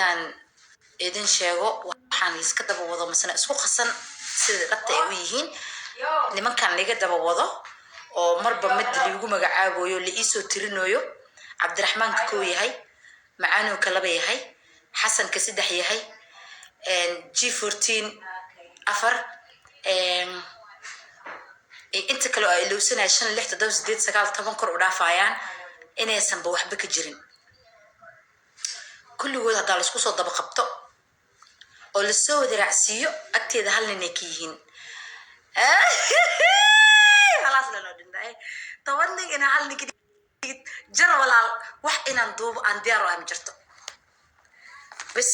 Inaan idin sheego waxaan liiska daba wado, masna isku qasan sida dhabta ay u yihiin nimankan liga daba wado oo marba mid liigu magacaaboyo, la iisoo tirinayo. Cabdiraxmaanka kow yahay, Macaanowka laba yahay, Xasanka saddex yahay, G14 afar, inta kale oo ay ilowsanaya shan, lix, toddoba, sideed, sagaal, 10 kor u dhaafayaan, inaysanba waxba ka jirin kulligood. Haddaa laisku soo daba qabto oo lasoo wada raacsiiyo, agteeda hal ninay ka yihiin. Khalaas, lanoo dhintay 10 nin inaa hal nin ka dhigid jar. Walaal, wax inaan duubo aan diyaar u ah ma jirto. Bas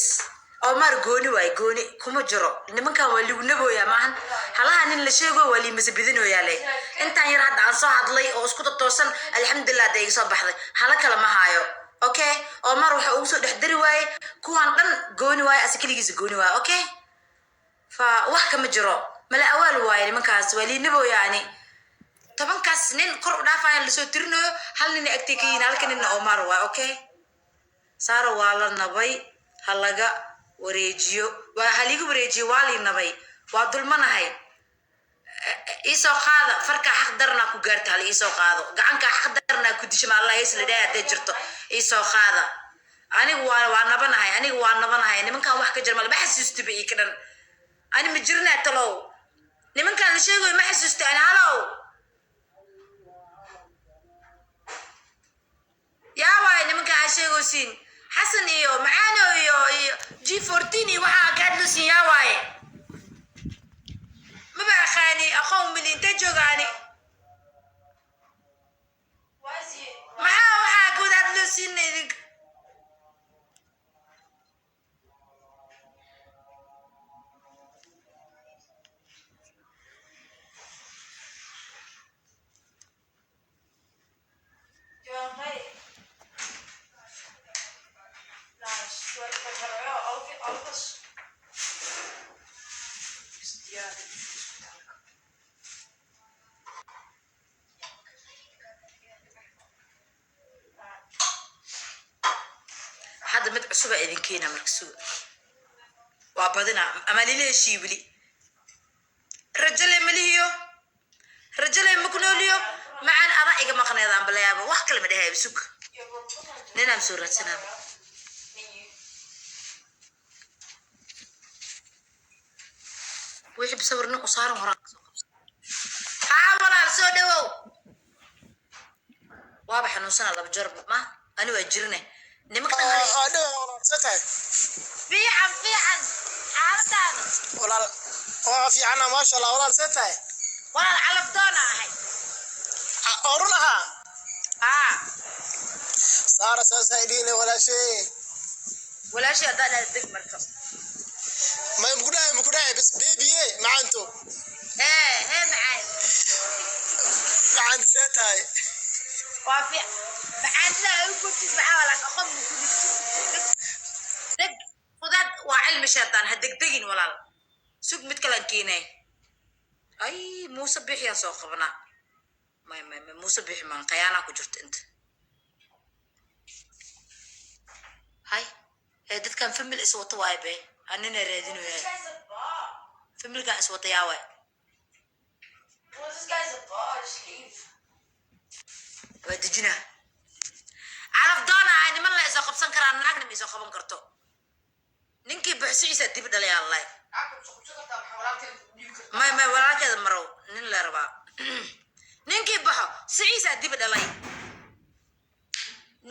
Omar gooni waay, gooni kuma jiro. Nimankan waa ligu nabooyaa, maahan halaha nin la sheego waa liimase bidinooyaa le. Intaan yar hadda aan soo hadlay oo isku totoosan, alxamdulilah, hadda iga soo baxday. Hala kale ma haayo. Okay, Omar waxa ugu soo dhex dari waaye kuwan dhan gooni waaye, ase keligiisa gooni waaye. Okay, fa wax kama jiro, mala awaal waaye. Nimankaas waa liinabooyaani. 10kaas nin kor u dhaafaya lasoo tirinayo, hal nina agtay ka yihiin, halka ninna Omar waaye. Okay, Saara waa la nabay, ha laga wareejiyo, waa haliga wareejiyo. Waa lii nabay, waa dulmanahay. Iisoo qaada farkaa, xaq daranaa ku gaarta, hala iisoo qaado gacankaa, xaq daranaa ku disha. Ma Allah hees la dhahay hadday jirto, iisoo qaada. Anigu waa nabanahay, anigu waa nabanahay. Nimankan wax ka jira male, ma xasuustiba ii ka dhan. Ani ma jirnaa talow? Nimankan la sheegayo ma xasuusta ani. Halow, yaa waaye nimanka aa sheegaysiin? Xasan iyo Macaano iyo G14 iyo waxaa ka hadlaysiin, yaa waaye? Maba aqaani, aqoon mali. Intee joogaani? Maxaa waxaa ka wada hadlaysiina idinka? Hadda mid cusuba idin keena. Marka suga, waa badina ama lila heshii weli. Rajale malihiyo, rajale makunooliyo. Macaan, adaa iga maqneedaan balayaaba. Wax kale ma dhahayba. Sug, ninaan soo raadsanaaba. Wixii sawir nin u saaran horaan kasoo qabsa. Haa walaal, soo dhawow. Waaba xanuunsana laba jeer ma ani waa jirne. Nimanka dhan Tahay. Fiican, fiican, xaaladaada? Walaal, waa fiicana, maasha Allah. Walaal, see tahay? Walaal, calaf doona ahay. Oo run ahaa? Haa. Saara, saasaa idhiine walaashee. Walaashii haddaa dhaha deg marka. May muku dhahay, muku dhahay bas bebiye macaanto. Hee hee, macaan. Macaan, see tahay? Waa fiican, macaan. Sidaa ay u gubtis maxaa walaal? Aqoon mu ku deg deg fudaad waa cilmi shaytaan. Ha degdegin walaal, sug, mid kalaan keenay. Ay, Muuse Bixiyaan soo qabanaa. May may may, Muuse Bixi maan, khayaanaa ku jirto inta. Hay ee dadkan family is wata waay be, anina raadinoyaa familkan is wata yaa waay. Well, this guy's a bar. Just leave. Waa dejinaa, calaf doona ay. Niman la isoo qabsan karaa, naagna ma isoo qaban karto. Ninkii buxsiciisa dib dhalay allay. May may, walaalkeeda marow nin la rabaa. Ninkii baxo siciisaa dib dhalay.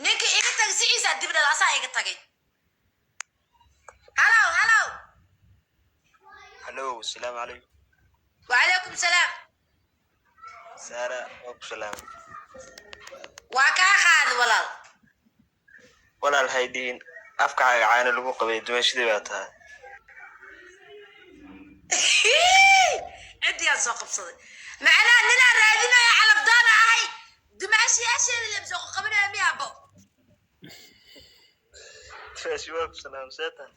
Ninkii iga tagay siciisaa dib dhalay, asaa iga tagay. Halow, halow. Hallo, asalaamu calaykum. Wacalaykum salaam. Saara, waa ku salaamay. Waa kaa qaadi walaal. Walaal, haydiin afkaaga caano lagu qabay, dumeeshadii baa tahay. Ciddiyaan soo qabsaday macnaha ninaan raadinaya, calafdaana ahay, dumaashiyaasheeda lem soo qabanaya miyaabo? Dumaashi, waa ku salaamay, see tahay?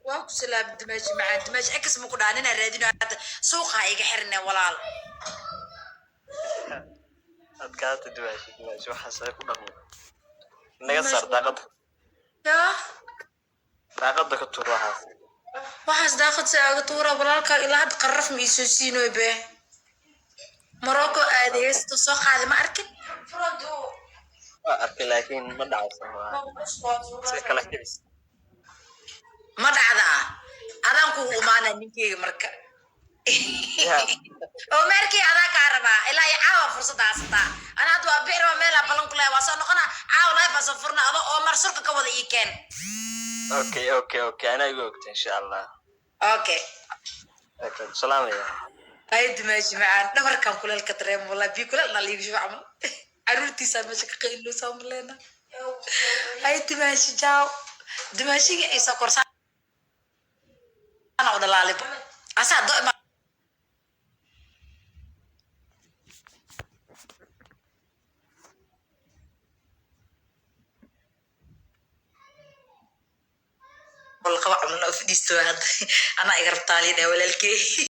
Waa ku salaamay dumaashi macaan. Dumaashi ekas ma ku dhaha ninaan raadinayo hadda suuqa ha iga xirine walaal. Adkaata dumaashi, dumaashi waxaas ay ku dhaqmo. Naga saar daaqada. Yaa. Daaqada ka tuur waxaas. Waxaas daaqad si aaga tuura, walaalkaa ilaa hadda qarraf ma iisoo siinoy be. Morocco aaday, heesta soo qaaday, ma arkin. Waa arkay, laakiin ma dhacaysa maaha. Si kala kicis. Ma dhacdaa? Adaan kugu imaana ninkeyga marka. Ya. Oo meerkii adaa kaa rabaa ilaa iyo caawa fursadda haysataa. Ana hadda waa bixi rabaa, meelaa ballan ku leeya, waa soo noqona caawa, live aa soo furna, ado oo mar surka ka wada ii keen. Okay, anaa igu ogta, insha Allah. Okay. Okay, salaamaya. Ay, dumaashi macaan, dhabarkan kuleelka dareemo, wallahi biyo kuleel naa liigu shuba camal. Caruurtiisaa meesha ka qayloosaa maleena. Ay, dumaashi, jaaw dumaashiga ay soo korsaan u dhalaalibo asaa do. Qaba camalna u fadhiisto hadda, anaa iga rabtaa liidhaa walaalkey.